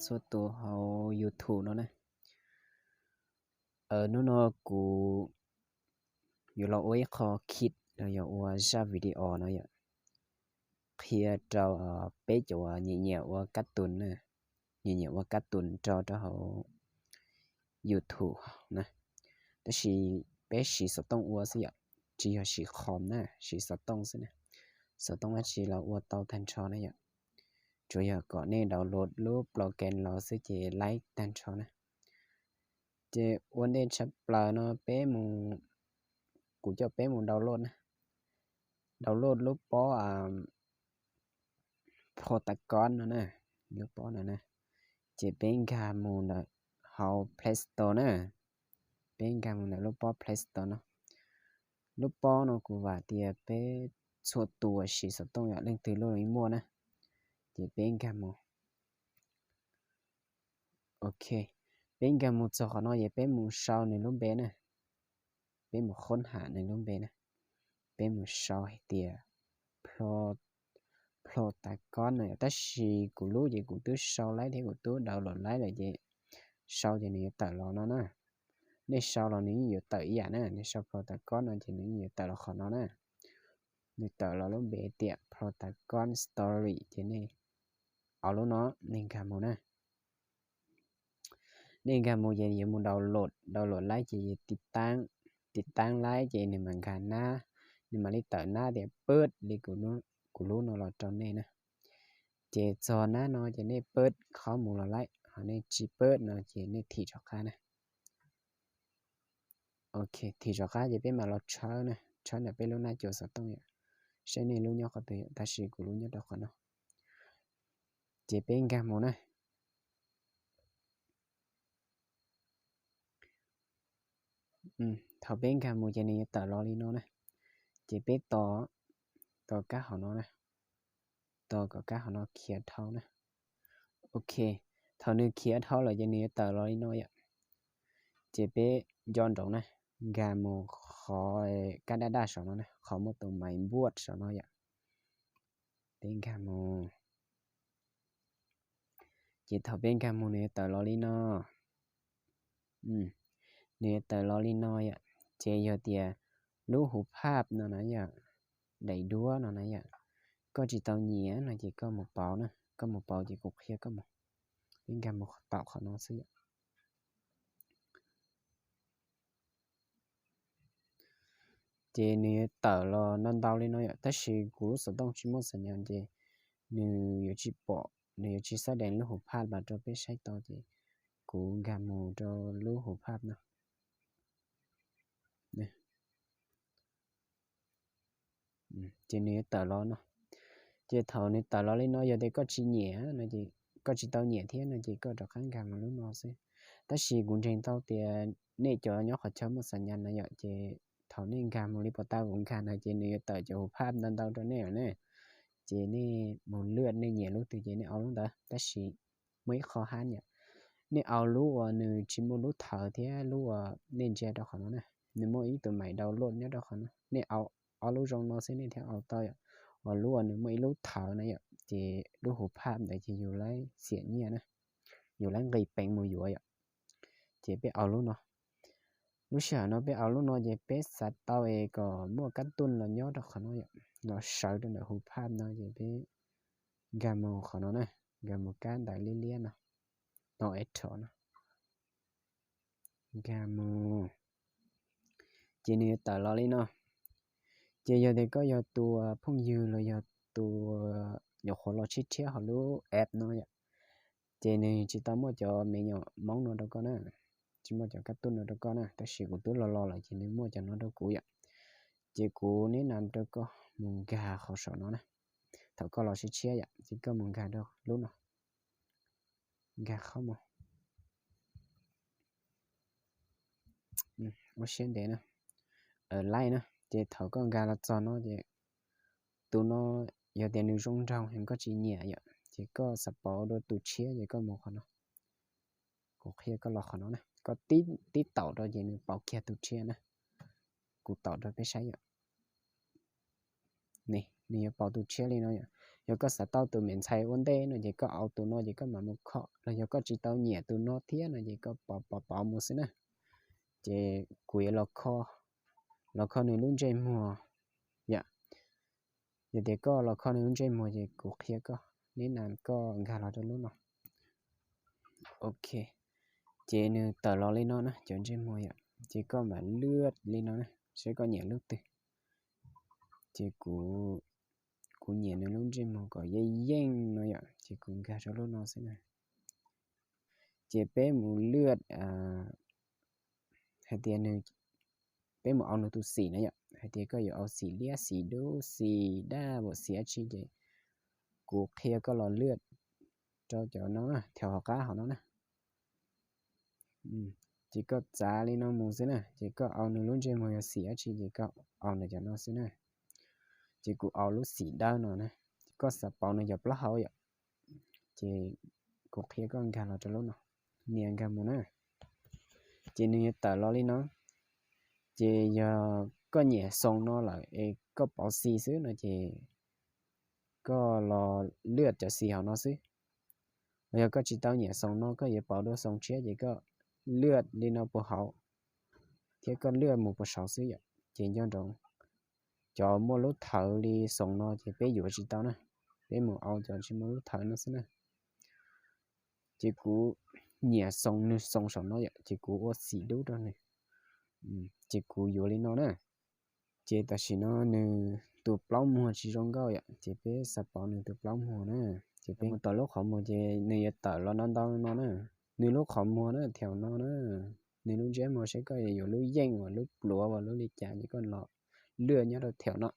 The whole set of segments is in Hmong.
tuaj tua hauv YouTube no na. Hnub no kuv yuav los ua ib qho kit los yog ua zaj video no yom, qhia rau peb cov uas nyiam nyiam ua kab tus na, nyiam nyiam ua kab tus rau rau hauv YouTube na. Tab sis peb siv xov tooj ua xwb yom, tsis yog siv qhov na, siv xov tooj xwb na. Xov tooj dab tsi los ua tau tag nrho na yom, tsuas yog kom nej download lub program los xwb ces laib tag nrho na. Ces ua ntej tshaj plaws no peb mus, kuv coj peb mus download na, download lub pob Photoshop no na, lub pob no na. Ces peb nkag mus ntawm hauv Play Store na, peb nkag mus ntawm lub pob Play Store no. Lub pob no kuv vam tias peb txhua tus siv xov tooj yom, leej twg lub los muaj na. Ces peb nkag mus, ok, peb nkag mus txog qhov no ces peb mus sau nws lub npe na, peb mus qhov ham nws lub npe na, peb mus sau hais tias Photoshop no yom, tab sis kuv lub ces kuv twb sau laib thiab kuv twb download laib lawm ces sau ces nws yuav tawm los no na. Nej sau los nws yeej yuav tawm ib yam na, nej sau Photoshop no ces nws yeej yuav tawm los qhov no na. Nws tawm los lub npe tias Photoshop Story ces nej, au lub no, nej nkag mus na. Nej nkag mus ces yuav mus download, download laib ces tiv taab, tiv taab laib ces nws mam nkag nab, nws mam li tawm nab tias pwb li kuv lub no los rau nej na. Ces txog nab no ces nej pwb qhov mus los laib, ho nej tsis pwb no ces nej thim rov qab na. Ok, thim rov qab ces peb mam los tshawb na, tshawb ntawm peb lub nab cua xov tooj yom, saib nej lub nyob qhov twg yom, tab sis kuv lub nyob rau qhov no. Ces peb nkag mus na. Thaum peb nkag mus ces nws yuav tawm los li no na. Ces peb tos, tos kab hauv no na, tos kom kab hauv no khiav dhau na. Ok, thaum nws khiav dhau lawm ces nws yuav tawm los li no yom. Ces peb nco nraud na, nkag mus qhov kab daj daj saum no na, qhov muaj tus maiv npuaj saum no yom. Peb nkag mus. Ces thaum peb nkag mus nws yuav tawm los li no. Nws yuav tawm los li no yom. Ces yog tias lub hu phaj no na yom, daim duab no na yom, koj tsis tau nyiam no ces koj mus pauv na, koj mus pauv ces kuv qhia koj mus. Peb nkag mus tom qhov no xwb yom. Ces nws yuav tawm los ntau ntau li no yom, tab sis kuv lub xov tooj tsis muaj xam nyas ces nws yuav tsis pom, nws yuav tsis xab dees lub hu phaj los rau peb saib tau ces kuv nkag mus rau lub hu phaj no. Ces nws yuav tawm los no. Ces thaum nws tawm los li no yog tias koj tsis nyiam no, koj tsis tau nyiam thiab no ces koj rov qab nkag mus lub no xwb. Tab sis kuv ntseeg tau tias nej cov nyob qhov chaw muaj xam nyas no yom, ces thaum nej nkag mus li puas tau kuv nkag no ces nws yuav tawm cov hu phaj ntau ntau rau nej lawm ne. Ces nej mus lwaj nej nyiam lub twg ces nej au lub ntawd. Tab sis muaj ib qho hab yom, nej au lub uas nws tsis muaj lub thawv thiab lub uas nej ntsia rau qhov no na, nws muaj ib tug maiv download nyob rau qhov no, nej au ob lub zoo no xwb nej thiaj au tau yom. Uas lub uas nws muaj ib lub thawv na yom, ces lub hu phaj ntawd ces yus laib xiam nyiaj na, yus laib nqis peev mus yuav yom. Ces peb au lub no. Lub sij hawm no peb au lub no ces peb xav tau es kom muaj kab tuj los nyob rau qhov no yom, los sawv rau ntawm hu phaj no ces peb nkag mus qhov no na, nkag mus kab ntawv liab liab no, no es rho no, nkag mus. Ces nws yuav tawm los li no. Ces yog tias koj yog tus phooj ywg los yog tus nyuam qhuav los tshiab tshiab hauv lub app no yom, ces nws tsis tau muaj cov me nyuam moob no rau koj na, tsis muaj cov kab tuj no rau koj na, tab sis kuv twb los los lawm ces nws muaj cov no rau kuv yom. Ces kuv neb nas rau koj mus nkag qhov saum no na. Thaum koj los tshiab tshiab yom ces koj mus nkag rau lub no, nkag qhov mus. Ua siab ntev na, laib na. Ces thaum koj nkag los txog no ces tus no yog tias nws zoo nraug heev koj tsis nyiam yom, ces koj xav pauv dua tus tshiab ces koj mus qhov no. Kuv qhia koj los qhov no na, koj tib taum rau ces nws pauv kiag tus tshiab na. Kuv taum rau peb saib yom. Nws yuav pauv tus tshiab li no yom. Yog koj xav tau tus me ntxhais ua ntej no ces koj au tus no ces koj mam mus kho, los yog koj tsis tau nyiam tus no thiab no ces koj pauv pauv pauv mus xwb na. Ces kuv yuav los kho, los kho nws lub ntsej muag yom. Yog tias koj los kho nws lub ntsej muag ces kuv qhia koj, neb na koj nkag los rau lub no. Ok, ces nws tawm los li no na, cov ntsej muag yom, ces koj mam lwaj li no na, saib koj nyiam lub twg. Ces kuv, kuv nyiam nws lub ntsej muag kom yeej yeej no yom, ces kuv nkag rau lub no xwb na. Ces peb mus lwaj hais tias nws, peb mus au nws tus xim na yom, hais tias koj yuav au xim liab xim dub xim daj vom xim dab tsi ces kuv qhia koj los lwaj rau cov no na, thaum hauv qab hauv no na. Ces koj txav li no mus xwb na, ces koj au nws lub ntsej muag yog xim dab tsi ces koj au ntawm cov no xwb na. Ces kuv au lub xim dawb no na, koj xav pauv nws cov plaub hau yom, ces kuv qhia koj nkag los rau lub no, nias nkag mus na. Ces nws yuav tawm los li no. Ces yog koj nyiam xoo no lawm es koj pauv xim xwb no ces koj los lwaj cov xim hauv no xwb. Los yog koj tsis tau nyiam xoo no, koj yuav pauv dua xoo tshiab ces koj lwaj li no puag hauv thiab koj lwaj mus puag saud xwb yom. Ces nco ntsoov, cov muaj lub thawv li xoo no ces peb yuav tsis tau na, peb mus au cov tsis muaj lub thawv no xwb na. Ces kuv nyiam xoo, nws xoo saum no yom, ces kuv ua xim dub rau nws. Ces kuv yuav li no na. Ces tam sim no nws tus plaub muag tsis zoo nkauj yom, ces peb xav pauv nws tus plaub muag na. Ces peb mus tom lub qhov muag ces nws yuav tawm los ntau ntau no na. Nws lub qhov muag na, thaum no na, nws lub ntsej muag saib koj yuav lub yeej uas lub pluav uas lub li cas ces koj los lwaj nyob rau thaum no.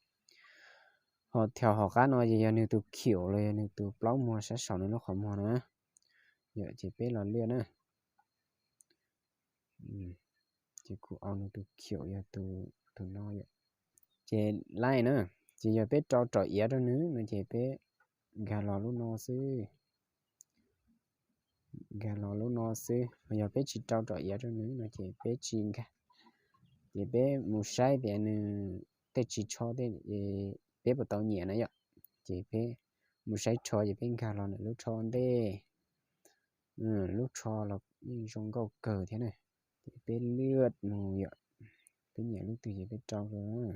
Ho thaum hauv qab no ces yog nws tus khium los yog nws tus plaub muag sab saum nws lub qhov muag na. Yom, ces peb los lwaj na. Ces kuv au nws tus khium yog tus no yom. Ces laij na, ces yog peb rau rau iav rau nws no ces peb nkag los lub no xwb. Nkag los lub no xwb, yog peb tsis rau rau iav rau nws no ces peb tsis nkag. Ces peb mus saib tias nws tej tsis tsho tej peb puas tau nyiam na yom. Ces peb mus saib tsho ces peb nkag los ntawm lub tsho ntej. Lub tsho los yeej zoo nkauj kawg thiab na. Ces peb lwaj mus yom, peb nyiam lub twg ces peb rau rau.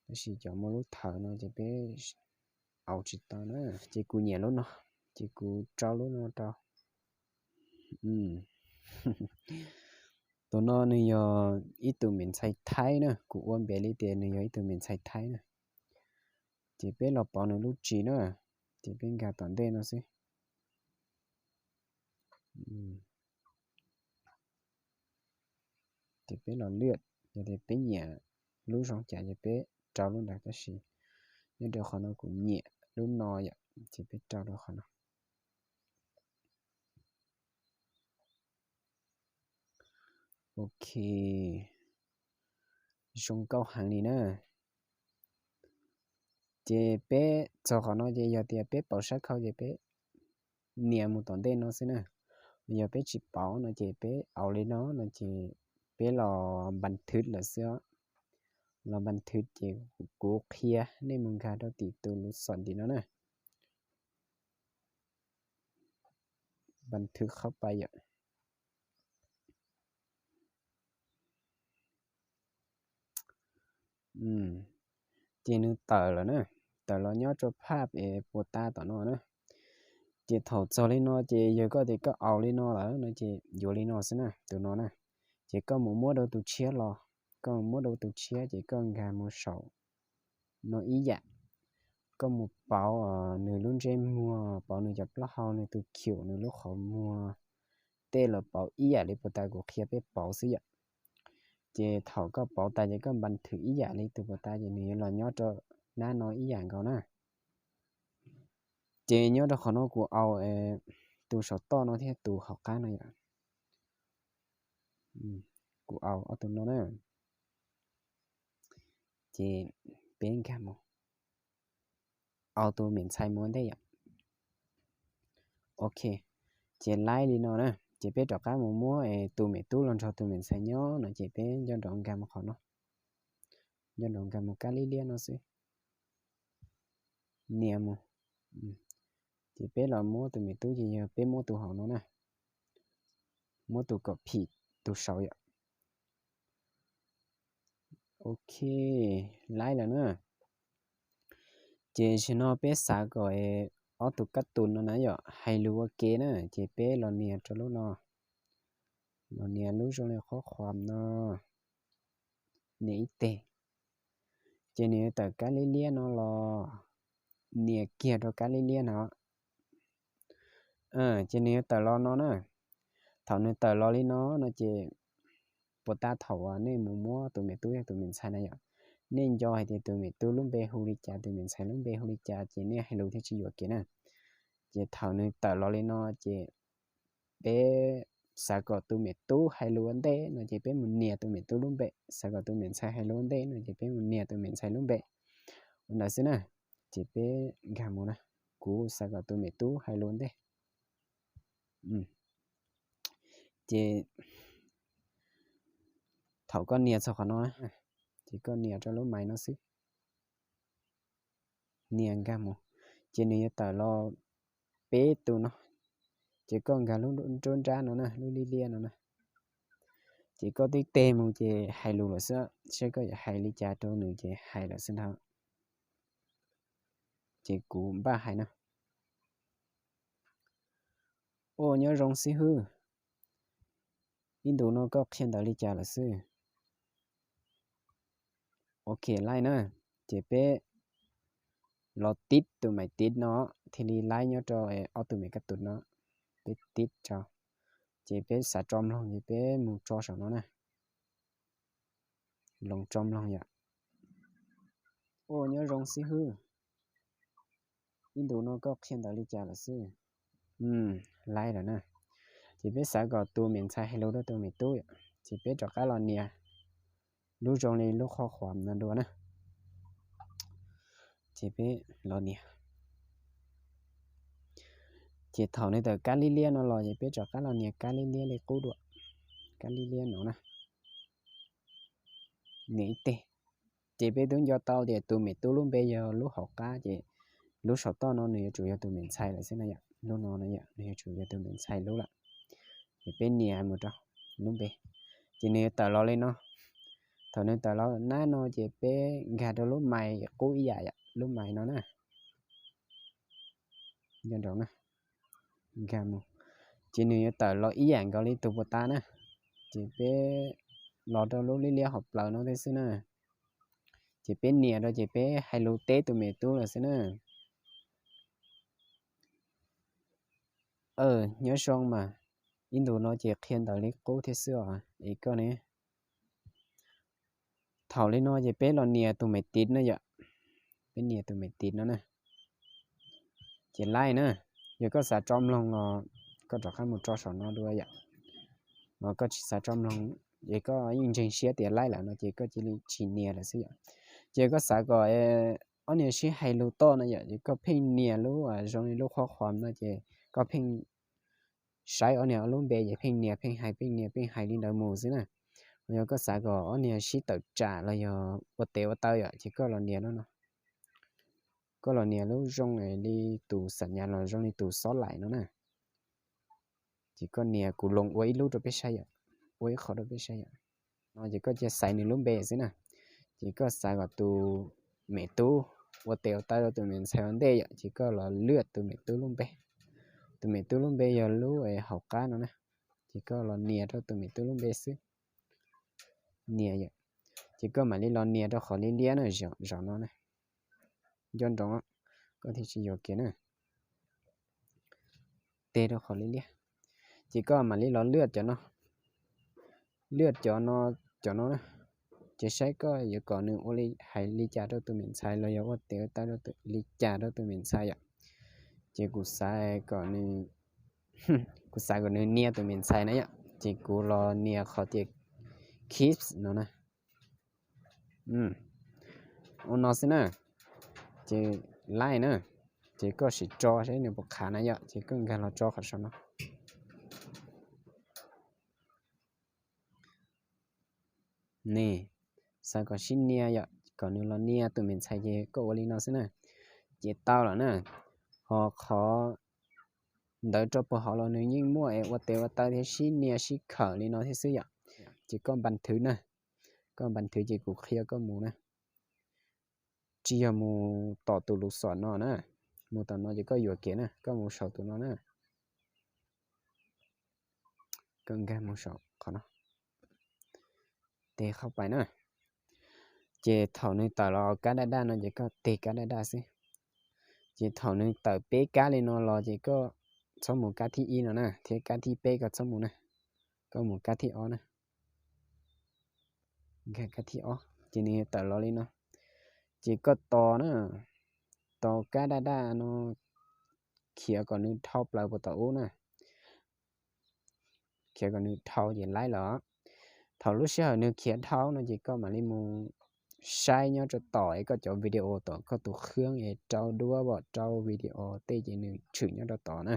Tab sis cov muaj lub thawv no ces peb au tsis tau na. Ces kuv nyiam lub no, ces kuv rau lub no rau. Tus no nws yog ib tug me ntxhais Thaib na, kuv ua npe li tias nws yog ib tug me ntxhais Thaib na. Ces peb los pauv nws lub ris na, ces peb nkag tom ntej no xwb. Ces peb los lwaj, yog tias peb nyiam lub zoo cas ces peb rau lub ntawd, tab sis nyob rau qhov no kuv nyiam lub no yom, ces peb rau rau qhov no. Ok, zoo nkauj heev li na. Ces peb txog qhov no ces yog tias peb pauv sab khau ces peb nias mus tom ntej no xwb na. Yog peb tsis pauv no ces peb au li no no ces peb los npas thwv lawm xwb. Los npas thwv ces kuv qhia nej mus nkag rau tim tus lub xom ntim no na. Npas thwv qhov pais yom. Ces nws tawm lawm na, tawm los nyob rau phaj es puas tas tom no na. Ces thaum txog li no ces yog koj tias koj au li no lawm no ces yuav li no xwb na, tus no na. Ces koj mus muab rau tus tshiab los, koj mus muab rau tus tshiab ces koj nkag mus saum no ib yam. Koj mus pauv nws lub ntsej muag, pauv nws cov plaub hau, nws tus khium, nws lub qhov muag, tej los pauv ib yam li puas tas kuv qhia peb pauv xwb yom. Ces thaum koj pauv tas ces koj npas thwv ib yam li tus puas tas ces nws yuav los nyob rau nab no ib yam nkaus na. Ces nyob rau qhov no kuv au tus saum toj no thiab tus hauv qab no yom. Kuv au ob tug no na. Ces peb nkag mus, au tus me ntxhais mus ua ntej yom. Ok, ces laib li no na, ces peb rov qab mus muab tus me tub los nrog tus me ntxhais nyob no ces peb nco nrov nkag mus qhov no, nco nrov nkag mus kab liab liab no xwb. nias mus. Ces peb los muab tus me tub ces yog peb muab tus hauv no na, muab tus kom phim tus saud yom. Ok, laib lawm na. Ces tam sim no peb xav kom ob tug kab tus no na yom hais lus ua ke na, ces peb los nias rau lub no, los nias lub zoo li qhob qhuas no, nias ib teg. Ces nws yuav tawm kab liab liab no los, nias kiag rau kab liab liab no. Ces nws yuav tawm los no na. Thaum nws tawm los li no no ces puas tas thaum uas nej mus muab tus me tub thiab tus me ntxhais na yom, nej nco hais tias tus me tub lub npe hu li cas, tus me ntxhais lub npe hu li cas ces nej hais lus thiaj tsis yuam kev na. Ces thaum nws tawm los li no ces peb xav kom tus me tub hais lus ua ntej no ces peb mus nias tus me tub lub npe, xav kom tus me ntxhais hais lus ua ntej no ces peb mus nias tus me ntxhais lub npe. Ua ntawd xwb na, ces peb nkag mus na. Kuv xav kom tus me tub hais lus ua ntej. Ces thaum koj nias txog qhov no, ces koj nias rau lub mais no xwb, nias nkag mus, ces nws yuav tawm los peb tus no, ces koj nkag lub nruab nrab no na, lub liab liab no na. Ces koj tib teg mus ces hais lus lawm xwb, saib koj yuav hais li cas rau nws ces hais lawm xwb ntag. Ces kuv npaj hais na. Ua nyob zoo xib hwb, ib ntus no koj qhia ntawv li cas lawm xwb? Ok, laib na. Ces peb los tib tus mais tib no thiaj li laib nyob rau ob tug me kab tus no. Peb tib tso, ces peb xav tso mloog ces peb mus tso saum no na. Los tso mloog yom. Ua nyob zoo xib hwb, ib ntus no koj qhia ntawv li cas lawm xwb? Laib lawm na. Ces peb xav kom tus me ntxhais hais lus rau tus me tub yom, ces peb rov qab los nias lub zoo li lub qhov qhuas no dua na. Ces peb los nias. Ces thaum nws tawm kab liab liab no los ces peb rov qab los nias kab liab liab li qub dua. Kab liab liab no na, nias ib teg. Ces peb twb nco tau tias tus me tub lub npe yog lub hauv qab, ces lub saum toj no nws yuav tsum yog tus me ntxhais lawm xwb na yom. Lub no no yom, nws yuav tsum yog tus me ntxhais lub lawm. Ces peb nias mus rau lub npe, ces nws yuav tawm los li no. Thaum nws tawm los nab no ces peb nkag rau lub mais qub ib yam yom, lub mais no na. Nco ntsoov na, nkag mus, ces nws yuav tawm los ib yam nkaus li tus puas tas na. Ces peb los rau lub liab liab hauv plaws no thiab xwb na. Ces peb nias rau ces peb hais lus teb tus me tub lawm xwb na. Aw, nyob zoo mas, ib ntus no ces qhia ntawv li qub thiab xwb os, es koj ne? Thaum li no ces peb los nias tus me tiv no yom. Peb nias tus me tiv no na. Ces laij na, yog koj xav tso mloog los koj rov qab mus tso saum no dua yom. Mas koj tsis xav tso mloog, ces koj yeej ntseeg siab tias laij lawm no ces koj cia li tsis nias lawm xwb yom. Ces koj xav kom ob niag sib hais lus toj no yom, ces koj pheej nias lub zoo li lub qhuab qhuam no ces koj pheej saib ob niag lub npe ces pheej nias pheej hais pheej nias pheej hais li ntawd mus xwb na. Yog koj xav kom ob niag sib tawm tsam los yog ua tes ua taw yom, ces koj los nias lub no. Koj los nias lub zoo li tus xam nyas los zoo li tus xob laim no na. Ces koj nias kuv loos ua ib lub rau peb saib yom, ua ib qho rau peb saib yom. No ces koj cia xaiv nws lub npe xwb na. Ces koj xav kom tus me tub ua tes ua taw rau tus me ntxhais ua ntej yom, ces koj los lwaj tus me tub lub npe. Tus me tub lub npe yog lub hauv qab no na. Ces koj los nias rau tus me tub lub npe xwb. Nias yom. Ces koj mam li los nias rau qhov liab liab na, zov no na. Nco ntsoov, koj thiaj tsis yuam kev na. Tes rau qhov liab liab. Ces koj mam li los lwaj cov no. Lwaj cov no, cov no na. Ces saib koj yuav kom nws ua li, hais li cas rau tus me ntxhais los yog ua tes ua taw li cas rau tus me ntxhais yom. Ces kuv xav kom nws, kuv xav kom nws nias tus me ntxhais na yom, ces kuv los nias qhov tias kiss no na. Ua no xwb na. Ces laij na, ces koj sim tso saib nws puas qhav na yom, ces koj nkag los tso qhov saum no. Ne, xav kom sib nias yom, kom nws los nias tus me ntxhais ces koj ua li no xwb na. ces tau lawm na. Ho qhov ntawd rau puag hauv los nws yeej muaj es ua tes ua taw thiab sib nias sib khawm li no thiab xwb yom. Ces koj npas thwv na, koj npas thwv ces kuv qhia koj mus na. Tsis yog mus tom tus lus xom no na, mus tom no ces koj yuam kev na, koj mus saum tus no na. Koj nkag mus saum qhov no, tes qhov pais na. Ces thaum nws tawm los kab daj daj no ces koj tes kab daj daj xwb. Ces thaum nws tawm peb kab li no los ces koj txhob mus kab thib ib no na, thiab kab thib peb koj txhob mus na, koj mus kab thib ob na. Nkag kab thib ob ces nws tawm los li no. Ces koj tos na, tos kab daj daj no khiav kom nws dhau plaws puas tom ub na. Khiav kom nws dhau ces laib los. Thaum lub sij hawm nws khiav dhau no ces koj mam li mus saib nyob rau tom es koj cov video tom koj tus khwb es rau duab vom rau video tej ces nws tshwm nyob rau tom na.